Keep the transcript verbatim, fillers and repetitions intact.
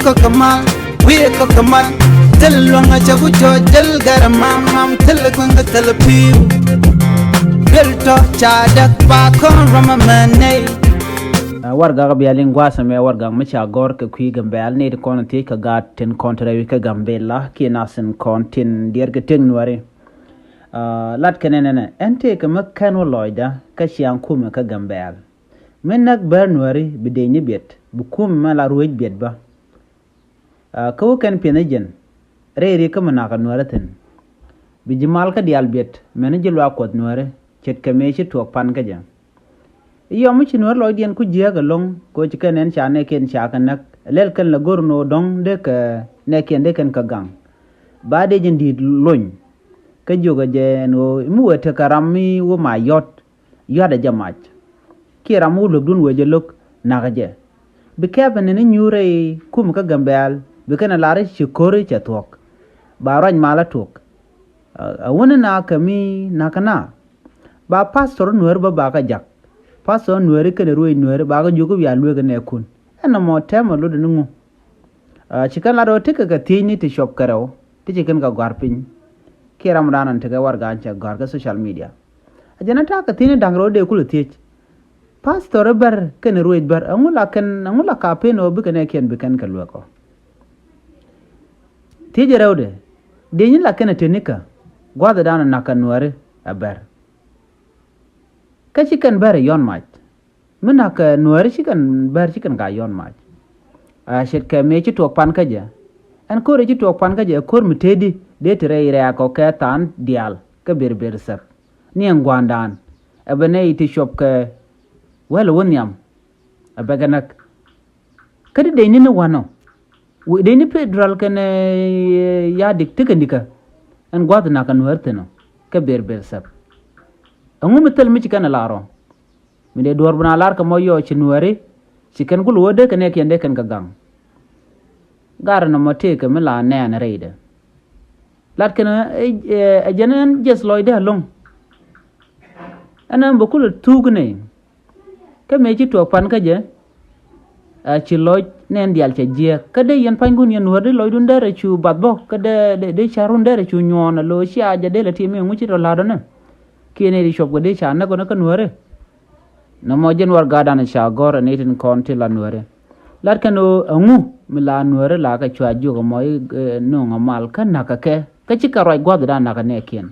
Kɔk kɛ mal, wi̱i̱ kɔk kɛ mal. Thil luäŋ a cɛ ku cɔ jäl gɛr mam mam, thil kueŋ kɛ thil pi̱i̱u. Duel tɔ ca däk ba kɔn rɔm a mɛ nɛy. Wargak bia liŋ gua̱a̱th ɛmɛ, wargak mi ca gɔ̱r kɛ kui̱ Gambɛl ni ti kɔn thiec kɛ gaat tin kɔn ti rɛy wi̱c kä Gambɛla kiɛ nath tin kɔn tin diɛɛr kɛ tëk Nuääri. Lat kɛn ɛn ɛnɛ, ɛn tëëkɛ mi kɛn wä lɔcdä kä ciaŋ kumɛ kä Gambɛl. Mi näk bär Nuääri bi dec ni biɛt, bi kumɛ mɛ la ruec biɛt bä. Kä wä kɛn piɛnh jɛn rɛy ri kä mi nakä Nuääri thi̱n, bi ji̱ mal kä diaal biɛt mɛn ji̱ luaak Kuɔth Nuääri ce̱tkɛ mëë ci tuɔɔk pan kä jɛ. I̱ yɔm mi ci Nuääri lɔcdiɛn ku jiääk ɛlɔ̱ŋ, kɛ ɣöö ci kɛn ɛn ca nɛɛkiɛn ca kɛ näk, lɛl kɛn la go̱r ni ɣöö dɔ̱ŋ dee kɛ nɛɛkiɛn dee kɛn kɛ gaŋ. Ba dee jɛn di̱i̱t lony kä jiökɛ jɛ ɛn ɣöö mi wëë tekɛ ram mi wä ma yɔ̱t, yɔ̱t ɛ jɛ mac. Kiɛ ram mi wä luäkdun wëë jɛ lo̱k, nakä jɛ. Bi kɛpɛ nɛn i̱ nyuur rɛy kum kä Gambɛl, bi kɛn ɛ lar i̱ ci ko̱ri cɛ thuɔ̱k. Ba ruac mal a tuɔ̱k. A wuni na kɛ mi nakä na. Ba pastor Nuääri bä ba kä jak. Pastor Nuääri kɛnɛ ruëëc Nuääri ba kä jiök i̱ bia lueek inɛɛkun. Ɛn nɔmɔ tɛmɛ lotdɛ ni ŋu? Ci kɛn lat ɣöö tekɛ kɛ thiecni ti cuɔp kɛ rɛw ti ci kɛn kɛ gɔ̱a̱r piny. Kiɛ ram dan ɔn tekɛ warɛgak cɛ gɔ̱a̱r kä social media. A jɛn a ta̱a̱ kɛ thiecni da̱ŋ rɛw dee kulɛ thiec. Pastor i̱ bär kɛnɛ ruëëc bär, ɛŋu la kɛn, ɛŋu la ka̱p pen ɣöö bikɛ nɛɛkiɛn bi kɛn kɛ luäk ɔ? Thiec rɛwdɛ, dëëcni la kɛn ɛ tenikä gua̱a̱th ɛ dan ɔ nakä Nuääri ɛ bär. Kä ci kɛn bär ɛ yɔ̱n mac. Mi nakä Nuääri ci kɛn bär ci kɛn ka yɔ̱n mac. A ce̱tkɛ mëë ci tuɔɔk pan kä jɛ. Ɛn ko̱r ɛ ci tuɔɔk pan kä jɛ ɛ ko̱r mi tëëdi dee ti rɛy rɛɛk ɔ kɛ tha̱a̱ŋ diaal kä Berber Thäk. Ni ɛn gua̱a̱ndan ɛ bɛ nɛy ti cuɔp kɛ wäl ɛ wä nhiam. Ɛ bɛ kɛ näk. Kä ti dec ni ni wanɔ. Wi̱i̱ dec ni federal kɛnɛ, eh, ya̱ dik tekɛ nikä. Ɛn gua̱th nakä Nuääri thi̱n ɔ kɛ Berber Thäk. Ɛŋu mi thil mi ci kɛn ɛ lar ɔ? Mi dee duɔ̱ɔ̱r bi na lar kɛ mɔ yɔɔ ci Nuääri ci kɛn gul wä dee kɛ nɛɛkiɛn dee kɛn kɛ gaŋ. Garɛ nɔmɔ tëëkɛ mi la nɛɛn rɛydɛ. Lat kɛn ɛ, ɛ, ɛ jɛn ɛn jiɛth lɔcdä ɛlɔ̱ŋ. Ɛn ɛn bɛ kulɛ thuuk nɛy. Kä mëë ci tuɔɔk pan kä jɛ, a ci lɔc nɛn diaal cɛ jiɛɛk. Kä dee yɛn pa̱nykun yɛn Nuääri dee lɔcdun derɛ cu bath bä, kä dee, dee, dee ca̱run derɛ cu nyuɔɔn a lo̱ cia jɛ dee lɛ ti mi ŋuci rɔ la̱t ɔnɛ. Kiɛ nɛy ti cuɔp kɛ dee ca näk ɔnɛ kä Nuääri. Nɔmɔ jɛn warɛgakdan ca gɔ̱r ɛ nɛy tin kɔn ti la Nuääri. Lat kɛn ɣöö ɛŋu mi la Nuääri la kɛ cua jiök ɛmɔ i̱, eh, no̱o̱ŋ ɛ mal kä nakä kɛ, kä cikɛ ruac gua̱thdan nakä nɛɛkiɛn.